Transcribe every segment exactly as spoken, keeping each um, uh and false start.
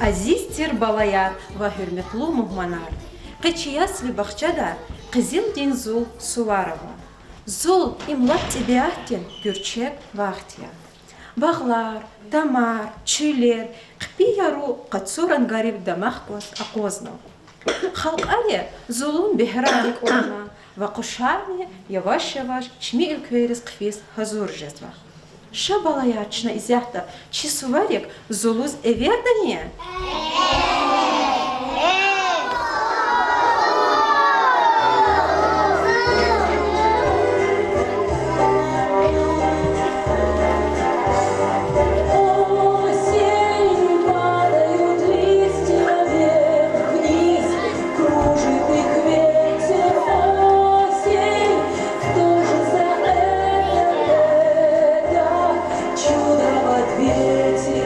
Азиз тир балаяр ва гьуьрметлу мугьманар! Къе чи ясли-бахчада къизилдин зул сувар ава. Зул— им лап тӀебиатдин гуьрчег вахт я. Багълар, тамар, чуьллер, хъипи яру къацу рангарив дамах гваз акъвазнава. Халкьари зулун бегьерар кӀвална ва къушарни яваш-яваш чими уьлквейриз хъфиз гьазур жезва. Ша, балаяр, чна исятда чи суварик зулуз эвердани? Осень, падают листья вверх-вниз, кружит их ветер, осень. Кто же за это, это чудо в ответе?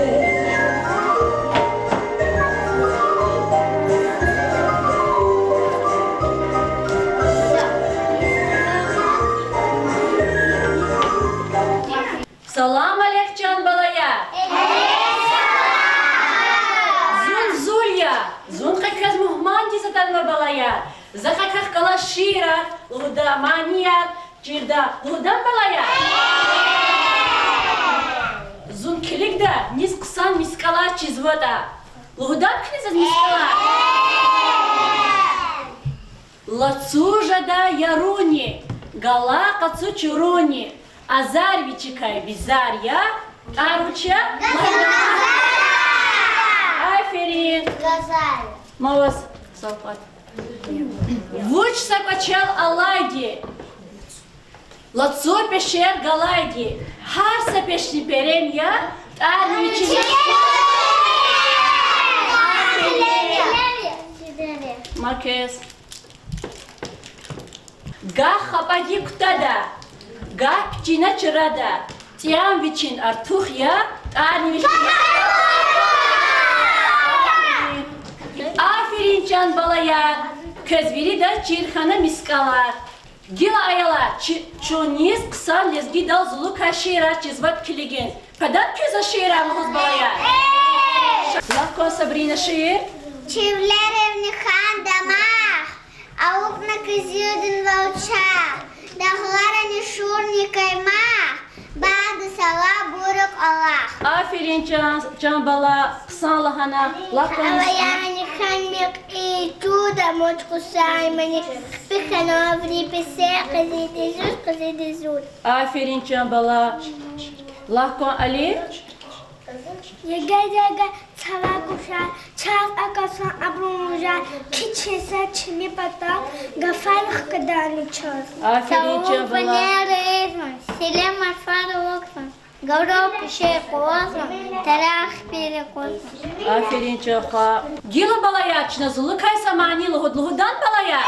Салам алейк, чан балаяр! Зун зул я, зун къе квез мугьмандиз атанва, балаяр. За къе квехъ галаз шиирар лугьуда, манияр чирда. Лугьудан, балаяр? Зун килигда низ хъсан мискӀалар чизватӀа. Лугьудан куьне заз мискӀалар? Лацу жеда яруни, гала къацу чуруни, азар вичикай бизар я, тӀвар вуч я? Аферин. Ма ваз савкьват. Вуч са кӀвачел алайди, лацу пешер галайди, гьар са пешни перем я, тӀварни вичи. Ма квез. Гагь хапӀади кутада, гагь пичина чрада, тӀям вичин артух я, тӀварни вичи. Аферин, чан балаяр, квез виридаз чир хьана мискӀалар. Гила, аялар, чи-, чун низ хъсан лезгидал зулукай шиирар чизватӀа килигин. Падад квез за шиирар лугьуз, балаяр? Лагь кван, Сабрина, шиир. Чи вилеривни хьана дамах, алукӀна къизилдин валчагъ, дагълара нишурни каймах, багъда сагъ бура кӀвалах. Аферин, чан, чан бала, хъсан лагьана. Лагь кван. Гьаваяни хьана мекьи, чуда муч кусай мани, хъипи хьанва вири писер, къизилди зуз, къизилди зуз. Аферин, чан бала. Лагь кван, Али. Яга-яга цава кушай, чаз акасан абурун вужар, кичиз са чими патал, гафар хкадарни чаз. Аферин, чан бала. Салам, Валера Эзман, селам, Марфа Роксман, гаврал пеше къвазман, тарах пири къвазман. Аферин, чан хва. Гила, балаяр, чна зулукай са мани лугьуд-, лугьудан, балаяр?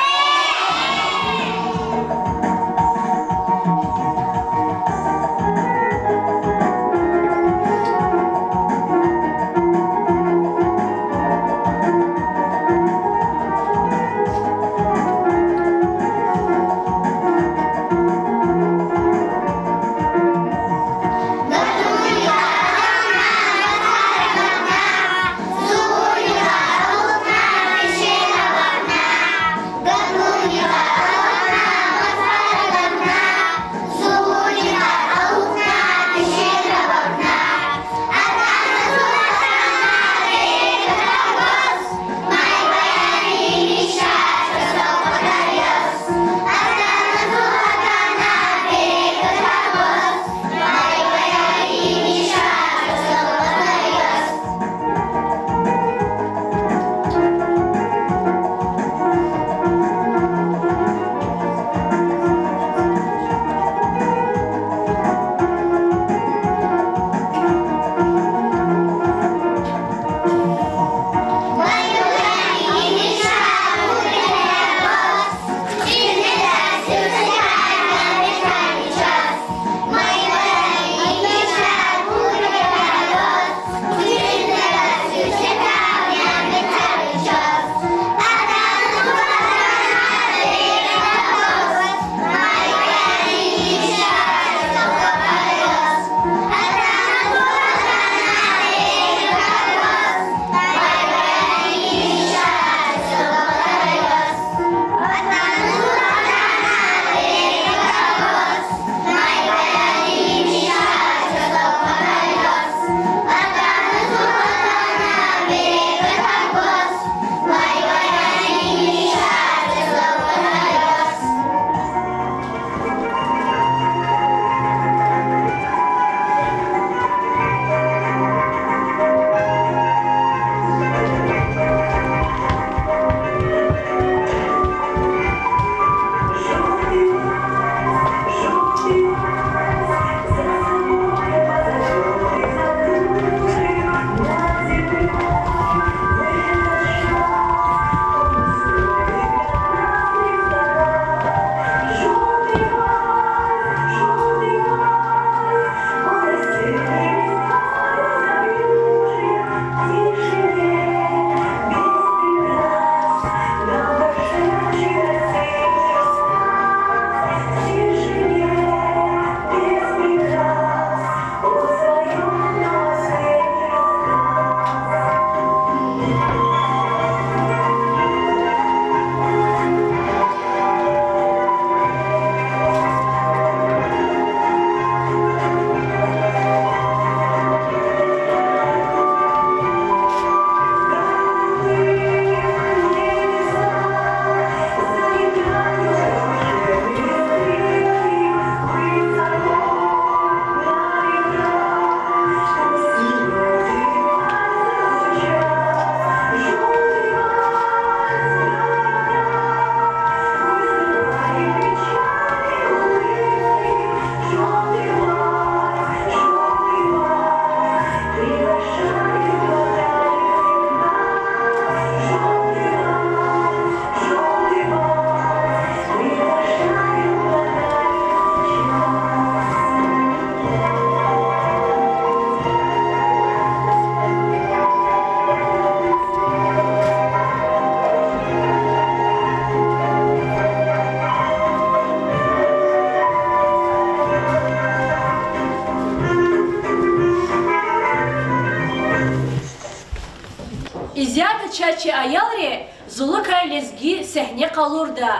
Чаз чи аялри зулукай лезги сегьне къалурда.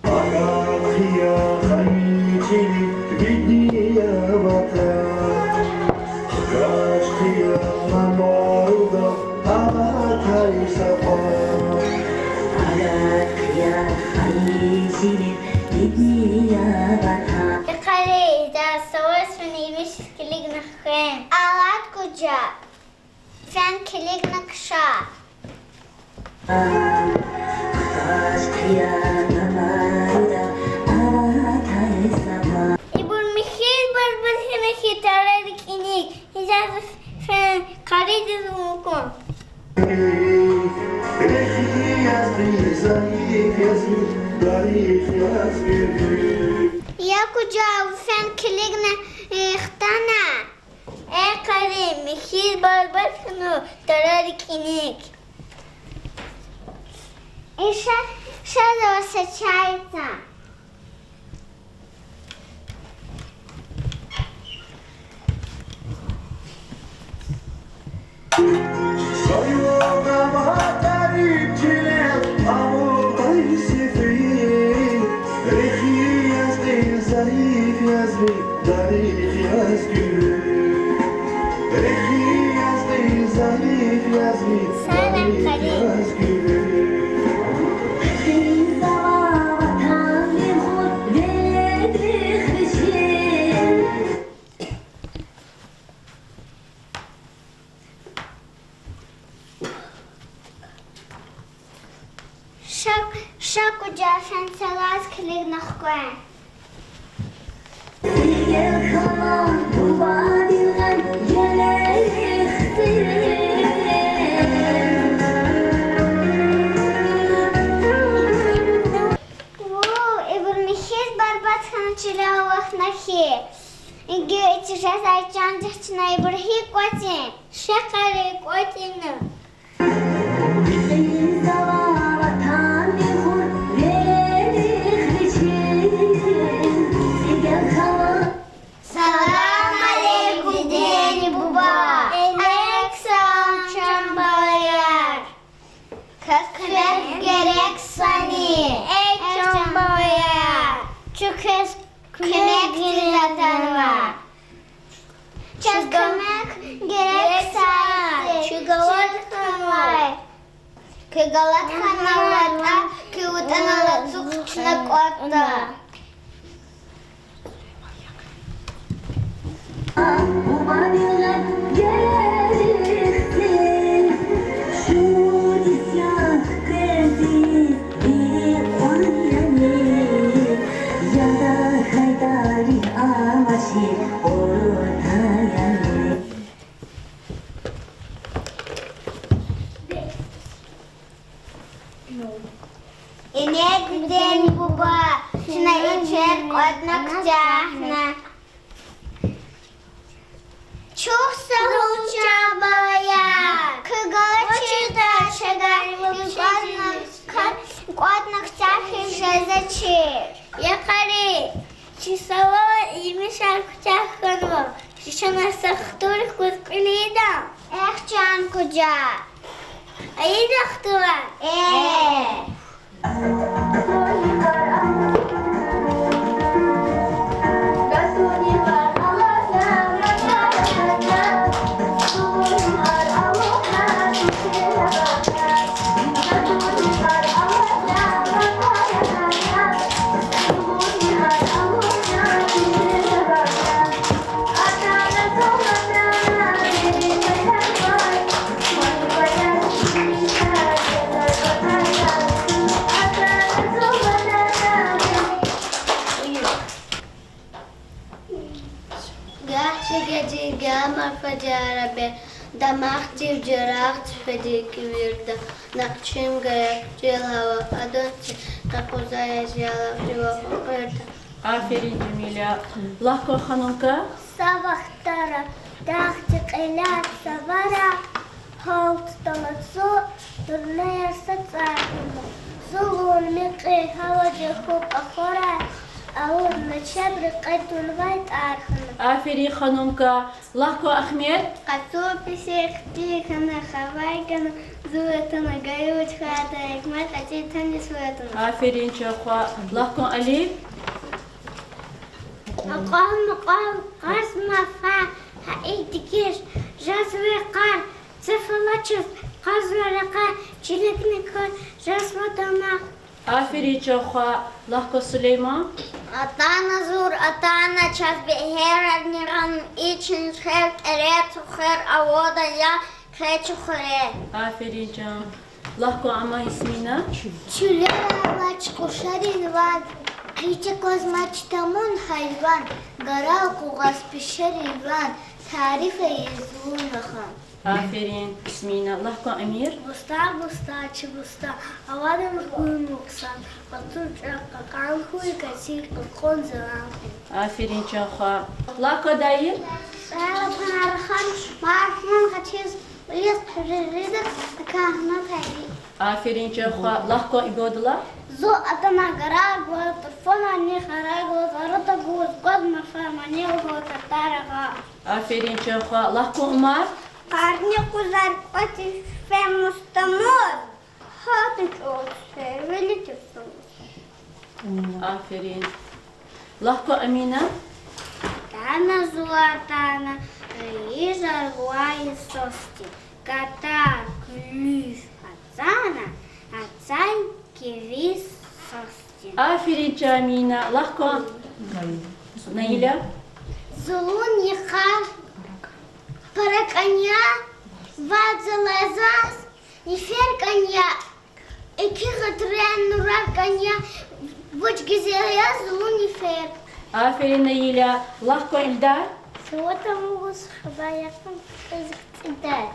Агакь я хайи чилик, бедни я ватан, хкаж хъия намалда аватай сапар. Агакь я хайи чилик, бедни я ватан. Къари, ида савас фена, ими шехьиз килигна хквен. Алад кужа. Фена килигна кша. Ибур михьиз барбатӀ хьана хьи, тара рикӀиник, гьизаз фена къаридиз мукун. Я кужа, фена килигна, э, хтана. Э, къари, михьиз барбатӀ хьана, тара рикӀиник. Иша, ша заваса чайна. Салам, къари. Ша, ша кужа, фена салаз килигна хквен. Ву, ибур михьиз барбатӀ хьана, чилел алахъна хьи. Ингье, чи жезвай чандихъ чна ибур гьикӀ кӀватӀин? Ша, къари, кӀватӀина. Салам алейкум, дидени буба. Алейк салам, чан балаяр. Квез куьмек герек сани? Эй, чан балаяр, чун квез куьмекдиз атанва. Чаз куьмек герек сай, чун галат хьанвай. Куь галат хьана ватӀа, куь вутӀана лацу хъчуна кӀватӀда. Ингье, дидени буба, чна ичер кӀватӀна куьтягьна. Чухсагъул, чан балаяр. Куь галачиз чагар кӀватӀна, кӀватӀна куьтягь хьиз жезвачир. Я къари, чи савалай емишар куьтягь хьанва, чи чанар са хтулрихъ кваз кьил ийида. Эхь, чан кужа. Ийида хтулар? Э. Гагь чӀехи гади, гагь марфа жагъ, рабе, дамах чив журагъ чуьхведин кивирда, накь чим герек чил гьава, адаз чи къекъвезва яз ялав жува къекъуьрда. Аферин, Жемиля. Лагь кван, ханумка. Са вахтара дагъдин кьиляй цавара, гьалтда лацу турнеяр са цӀар хьана. Зулун мекьи гьавадин хупӀ ахварай, авур начагъ рекье тунвай тӀвар хьана. Аферин, ханумка. Лагь кван, Ахмед. Къацу писи хци хьана, хавай гана Зур атана гайи вуч хьайитӀа, экмек кьетӀи, тани зур атана. Аферин, чан хва. Лагь кван, Алиф. Акьван-макьван къазма фар, гьа икӀ дегиш жезва къар, циф алачиз къазва рекье, чиликни кваз жезва дамах. Аферин, чан хва. Лагь кван, Сулейман. Атана зур, атана чаз бегьерарни гъанни, ичин хер кӀере цуьхвер авурди я хъе чуьхвере. Аферин, чан. Лагь кван, Амма Ясмина. Чуьллер алач къушарин ван, хъич аквазмач тамун гьайван, гарал къугъваз пешерин ван, тариф ийиз зулун вахан. Аферин, Ясмина. Лагь кван, Амир. Бустан, бустан, чи бустан, авадан хьун вахсан, вацӀун чӀехи кьакьан хьуй, кацин кьакьан залан хьуй. Аферин, чан хва. Лагь кван, Даир. Сара панар хан, мархин гъачиз, уьлиз хъуьреридаз акагьна тади. Аферин, чан хва. Лагь кван, Ибадулла. Зур атана гарагъ гваз, тӀурфанарни харагъ гваз, арада гуз къазма фар, мани лугьуз татар агъа. Аферин, чан хва. Лагь кван, Умар. Къарни къузар кӀватӀ фен мустамуз, гьатта чӀур фер вилик фусамуз. Аферин. Лагь кван, Амина. Атана зур атана, гъиз арвай сосди, катар, куьлуьф ацана, ацай киви сосди. Аферин, чан Амина. Лагь кван, Наиля. Зулун йикъар пара кӀан я, вад залай заз йифер кӀан я, экуь гъетрен нурар кӀан я, вуч гуьзел я зулун йифер. Аферин, Наиля. Лагь кван, Илдар. Суватан вугуз хабар яхъ кьуьзуь цӀидай.